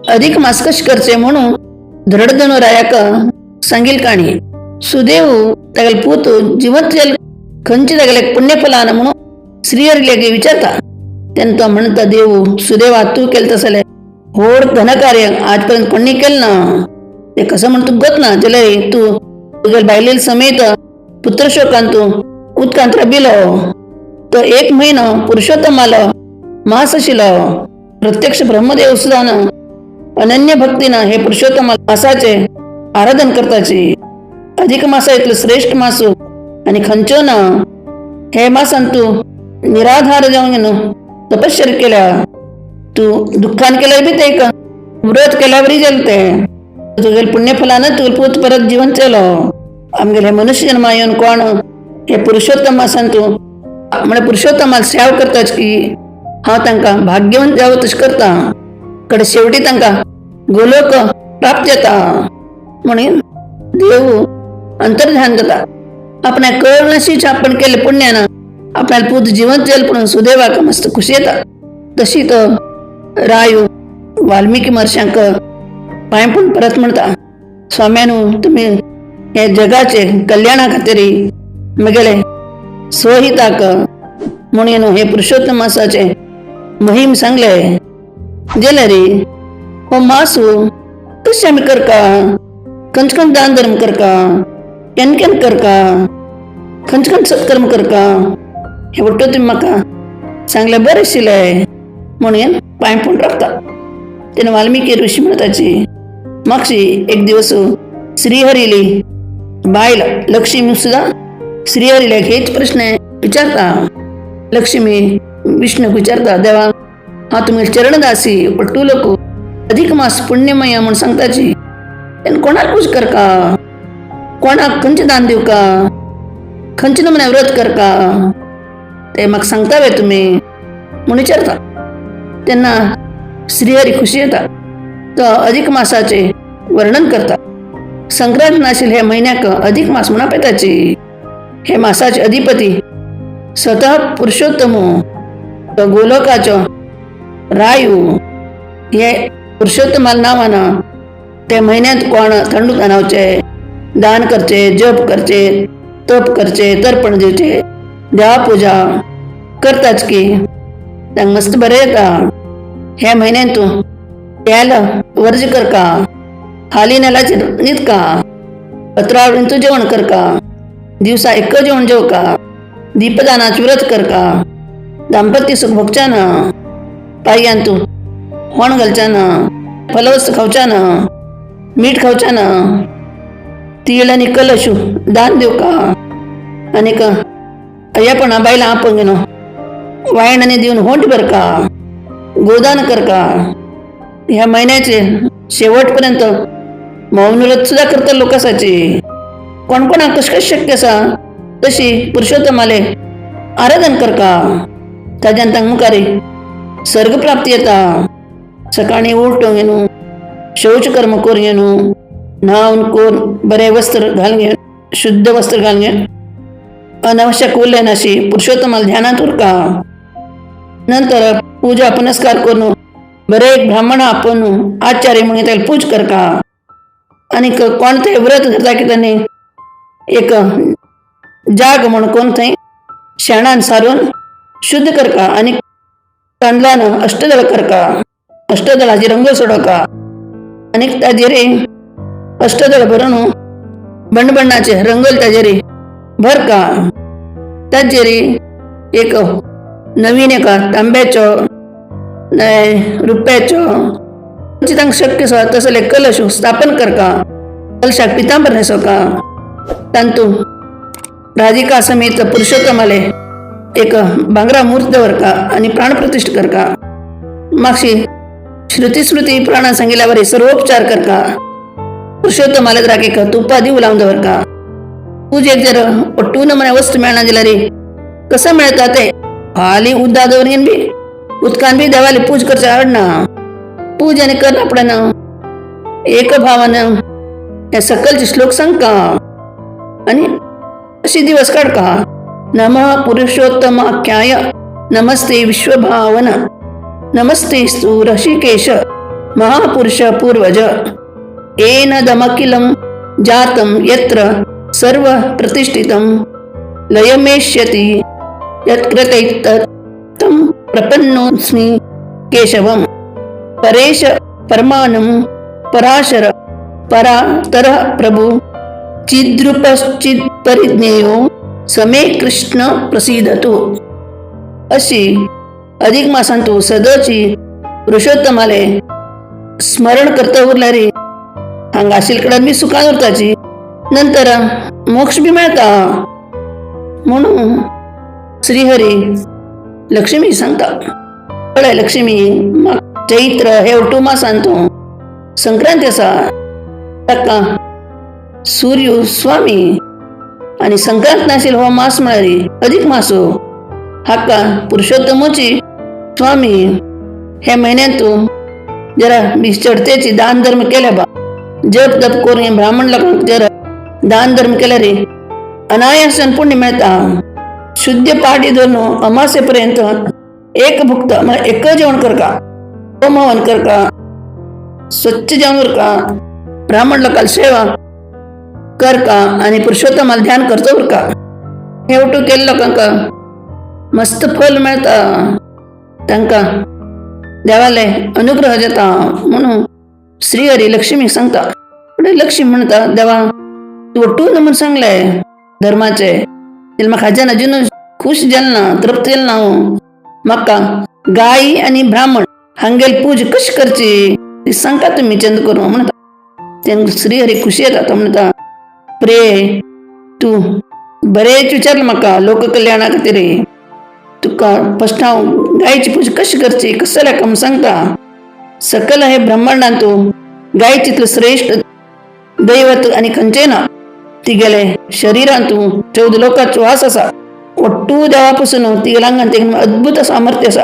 अधिक मास कश करचे म्हणून धरडदनो रायाक सांगील काणी. सुदेव तागेले पूत जिवंत जाल खंयचे तागेले पुण्यफलान म्हणून श्रीहरीले विचारता. तेन्ना तो म्हणटा, देव सुदेवा, तूं केलें तसलें व्हड धनकार्य आजपर्यंत कोणी केलं ना. ते कसं म्हण तुका गत ना. जाल्यार तूं तुगेले बायलेल समेत पुत्रशोकान तूं उदकांत रबिलो. तो एक म्हयनो पुरुषोत्तमालो मास आशिल्लो. प्रत्यक्ष ब्रह्मदेव सुद्दां अनन्य भक्तीनं हे पुरुषोत्तम मासाचे आराधन करताची. अधिक मासा इतलो श्रेष्ठ मासू आणि खंयचो ना. हे मासान तूं निराधार जावन तपश्चर्या केल्या. तूं दुःखान केल्यार बी ते व्रत केल्यावरी जालें तें. तुगेले पुण्यफलान तुगेलो पूत परत जिवंत जालो. आमगेले हे मनुष्य जन्मा येवन कोण हे पुरुषोत्तम मासान तूं म्हळ्यार पुरुषोत्तमाक सेवा करताच की हांव तांकां भाग्यवंत जावं तशें करता. कडे शेवटी तांकां गोलोक प्राप्त जाता म्हणून देव अंतर्ध्यान जाता. आपणाक कळनाशीच आपण केले पुण्यानं आपल्याला पूत जिवंत जाल म्हणून सुदैवाक मस्त खुशी येता. तशी तो रायू वाल्मिकी महर्षांक पांय पण परत म्हणता, स्वाम्यानू, तुम्ही हे जगाचे कल्याणा खातीर मगेले स्वहिताक म्हणून हे पुरुषोत्तम मासाचे महिम सांगले. जाल्यार हो मासू कशें आमी करका, खंयचे खंयचे दान धर्म करका, केन्ना केन्ना करका, खंयचे खंयचे सत्कर्म करका, हे वट्टो तुमी म्हाका सांगलें बरें आशिल्लें म्हणून पांय पूण राखता. तेन्ना वाल्मिकी ऋषी म्हणताची, मागशी एक दिवस श्रीहरीली बायल लक्ष्मी सुद्धा श्रीहरीला हेच प्रश्न विचारता. लक्ष्मी विष्णूक विचारता, देवा, हांव तुमी चरणदासी, पट्टू लोक अधिक मास पुण्यमय म्हणून सांगताची. तेन्ना कोणाक पूज करका, कोणाक खंयचें दान दिवका, खंयचे नमुने व्रत करका, ते म्हाका सांगता वे तुमी म्हूण विचारता. तेन्ना श्रीहरी खुशी येता. तो अधिक मासाचे वर्णन करता. संक्रांत नाशिल्ले हे म्हयन्याक अधिक मास म्हणून आपयताची. हे मासाचे अधिपती स्वतः पुरुषोत्तम, तो गोलोकाचो रायू. हे पुरुषोत्तमाल नांवान ते म्हयन्यांत कोण थंड न्हावचे, दान करचे, जप करचे, तप करचे, तर्पण दिवचे, देवा पूजा करताच की तांकां मस्त बरें येता. ह्या म्हयन्यांत तूं तेल वर्ज करका, हाली नेलाचेर न्हिदका, पत्रावळीन तूं जेवण करका, दिवसा एक जेवण जेवका, दीपदानाचे व्रत करका, दाम्पत्य सुख भोगच्या ना, पांयान तूं होण घालच्या ना, फलवस्तू खावच्या ना, मीठ खावच्या ना, तीळ आनी कलशू दान दिवका, आनीक अय्यापणा बायलां आपोवन घेवन वायण आनी दिवन होंट भरका, गोदान करका. ह्या म्हयन्याचे शेवट पर्यंत मौन व्रत सुद्धा करता लोकांसाठी. कोण कोणाक कशें कशें शक्य आसा तशी पुरुषोत्तमाले आराधन करका. ताज्यान तांकां मुखार स्वर्ग प्राप्ती येता. सकाळी उठून घेवन शौच कर्म करून घेवन, न्हावन करून, बरे वस्त्र घालून घेवन, शुद्ध वस्त्र घालून घेवन, अनावश्यक उलयनाशी पुरुषोत्तमाला ध्यानात उरका. नंतर पूजा पुनस्कार करून बरे एक ब्राह्मण आपण आचार्य म्हणून त्याला पूज करका. आनी कोण ते व्रत धरता की त्यांनी एक जाग म्हण कोण थंय शेणान सारून शुद्ध करका आनी तांदळान अष्टदळ करका. अष्टदळाची रंग सोडोका आनी ताजेर अष्टदळ भरून बण्ण बण्णाचे रंगोल ताजेर भरका. ताजेर एक नवीन एका तांब्याचो रुप्याचो तांकां शक्य आसा तसले कलश स्थापन करका. कलशाक पितांबर न्हेसोका. तांतू राधिका समेत पुरुषोत्तमाले एक भांगरा मूर्त दवरका आणि प्राणप्रतिष्ठ करका. मागशी श्रुती स्मृती पुराणा सांगितल्यावर सर्वोपचार करका. पुरुषोत्तमाले राखेक तुपा दिव लावून दवरका. पूजेक जर ಒಟ್ಟು नमुने वस्तू मेळना जाल्यार कसं मेळता ते हाली उद्दा दवरीन बी उदकान बी देवाली पूज करचे आवडना. पूज आनी कर आपणान एक भावान हे सकलचे श्लोक सांगका आणि अशी दिवस काडका. नमः पुरुषोत्तमाख्याय, नमस्ते विश्वभावन, नमस्ते स्तु ऋषिकेश. महापुरुष पूर्वज. येन दमखिलं जातं यत्र सर्व प्रतिष्ठितं लयमेष्यति यत्कृतैतत् तं प्रपन्नोऽस्मि केशवम्. परेश परमानं पराशर परातर प्रभु चिद्रूपश्चित् परिज्ञेयो समे कृष्ण प्रसिद्धतो. अशी अधिक मासांतू सदची पुरुषोत्तमाले स्मरण करता उरला रे हांगा आशिल्ले कडेन बी सुखान उरताची, नंतर मोक्ष बी मेळता म्हणून श्रीहरी लक्ष्मी सांगता. कळ्ळें लक्ष्मी, चैत्र हे ओटू मासान तूं संक्रांती आसा, ताका सूर्य स्वामी आनी संक्रांत नाशिल्लो हो मास म्हळ्यार अधिक मास. हाका पुरुषोत्तमची स्वामी हे म्हयन्यांत तूं जरा चडतेची दान धर्म केल्या बा, जप तप करून ब्राह्मण लोकांक जरा दान धर्म केल्यार अनायासान पुण्य मेळता. शुद्ध पाटी धरून अमासेपर्यंत एक भुक्त म्हळ्यार एक जेवण करका, होम हवन करका, स्वच्छ जेवण करका, ब्राह्मण लोकांक सेवा करका आणि पुरुषोत्तमाला ध्यान करतो उरका. हे ओटू केल्ले लोकांक मस्त फल मेळता, तांकां देवाले अनुग्रह जाता म्हणून श्रीहरी लक्ष्मी सांगता. फुडें लक्ष्मी म्हणटा, देवा तूं ओटून म्हूण सांगले धर्माचे, जाल्यार म्हाका हाज्यान अजून खूश जालें ना, तृप्त जालें ना हांव. म्हाका गाय आनी ब्राह्मण हांगेल पूज कशी करची ती सांगता तुमी चंद करूं म्हणटा. तेन्ना श्रीहरी खुशी येता, तो म्हणटा, प्रे तूं बरेंच विचारलें म्हाका लोककल्याणा खातीर, तुका फस्ट हांव गायची पूजा कशी करची कसं जाल्यार म्हूण सांगता. सकल हे ब्रह्मांडांत गायचीतलं श्रेष्ठ दैवत आनी खंयचें ना. तिगेले शरिरांतू 14 लोकांचो वास आसा. ಒಟ್ಟು देवा पासून तिगेल्या आंगान तें अद्भुत सामर्थ्य आसा.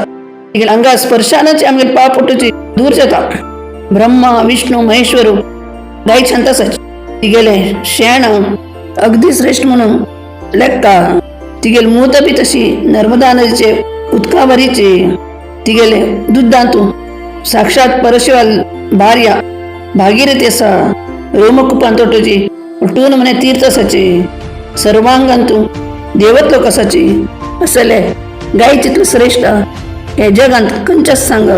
तिगेल्या आंगा स्पर्शानच आमगेले पाप उठूची दूर जाता. ब्रह्मा विष्णू महेश्वर गाय शांत आसाची. तिगेले शेण अगदी श्रेष्ठ म्हणून लेखता. तिगेले मूत बी तशी नर्मदा नदीचे उदकावरीची. तिगेले दुधांतू साक्षात परशिवाल भार्या भागीरथी आसा. रोमकुपांत ओटूची ओटून म्हणे तीर्थ आसाची. सर्वांगांतू देवत लोक आसाची. असले गायचीतलं श्रेष्ठ हे जगांत खंयच्याच सांग.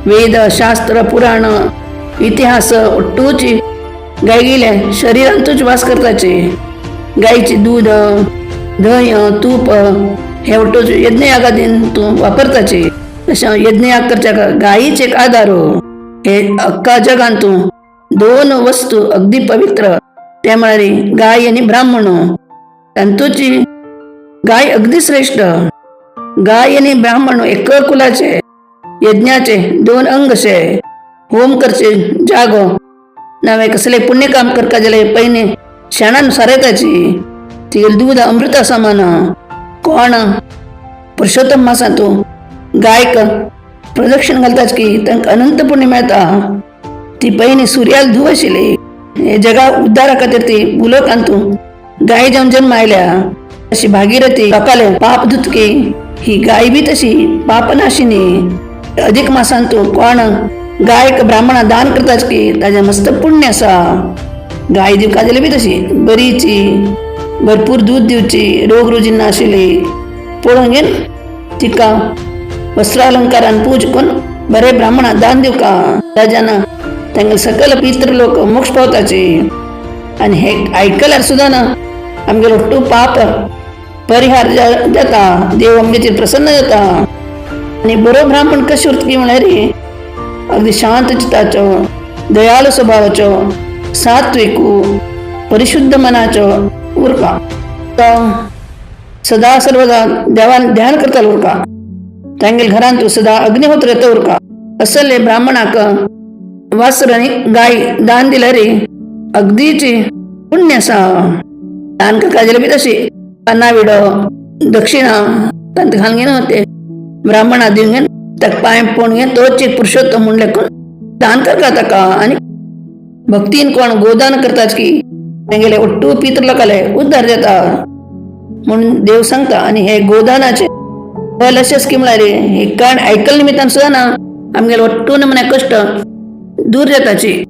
वेद शास्त्र पुराण इतिहास ओट्टूची गायगिले शरीरांतूच वास करताची. गायची दूध दही तूप हे ओट्टूच यज्ञयागादीन तूं वापरताची. तशें यज्ञयाग करच्या गायीच एक आधार. हे अख्खा जगांत तूं दोन वस्तू अगदी पवित्र, ते म्हळ्यार गाय आनी ब्राह्मण. तांतूची गाय अगदी श्रेष्ठ. गाय आनी ब्राह्मण एक कुलाचे यज्ञाचे दोन अंग अशे. होम करचे जागो नवे कसले पुण्यकाम करका जाल्यार पयलीं शेणान सारयताची. तिगेलें दूद अमृता समान. कोण पुरुषोत्तम मासांत गायक प्रदक्षिण घालताच की तांकां अनंत पुण्य मेळता. ती पयलीं सुर्याल धूव आशिल्ली. हे जगा उद्धारा खातीर ती भुलोकांतू गाय जावन जन्म आयल्या. अशी भागीरथी लोकाले पाप धुतकी ही गाय बी तशी पापनाशिनी. अधिक मासांतू कोण गायक ब्राह्मणा दान करताच की ताजें मस्त पुण्य आसा. गाय दिवका जाल्यार बी तशी बरीची, भरपूर दूध दिवची, रोग रोजीन नाशिल्ली पळोवन घेवन तिका वस्त्रालंकारान पूज करून बरे ब्राह्मणा दान दिवका. ताज्यान तांगेले सकल पित्र लोक मोक्ष पावताची. आनी हे आयकल्यार सुद्दां ना आमगेलो ಒಟ್ಟು पाप परिहार जाता, देव आमगेचेर प्रसन्न जाता. आनी बरो ब्राह्मण कशें उरता म्हळ्यार अगदी शांत चित्ताचो, दयाळू स्वभावाचो, सात्विकू, परिशुद्ध मनाचो उरका. तो सदा सर्वदा देवान ध्यान करतालो उरका. तांगेले घरांत सदा अग्निहोत्र येता उरका. असले ब्राह्मणाक वासर आनी गाय दान दिल्यार अगदीच पुण्य आसा. दान करता जाल्यार बी तशी पाना विडो दक्षिणा तांकां घालून घेवन ते ब्राह्मणा दिवन घेवन ताका पांय पडून घेवन तोच एक पुरुषोत्तम म्हूण लेखून दान करता ताका. आनी भक्तीन कोण गोदान करताच की तेंगेले ಒಟ್ಟು पित्र लोकाले उद्धार जाता म्हणून देव सांगता. आनी हे गोदानाचे फल अशेंच की म्हळ्यार हे काण आयकल्ले निमित्तान सुद्दां ना आमगेले ಒಟ್ಟು नमने कश्ट दूर जाताची.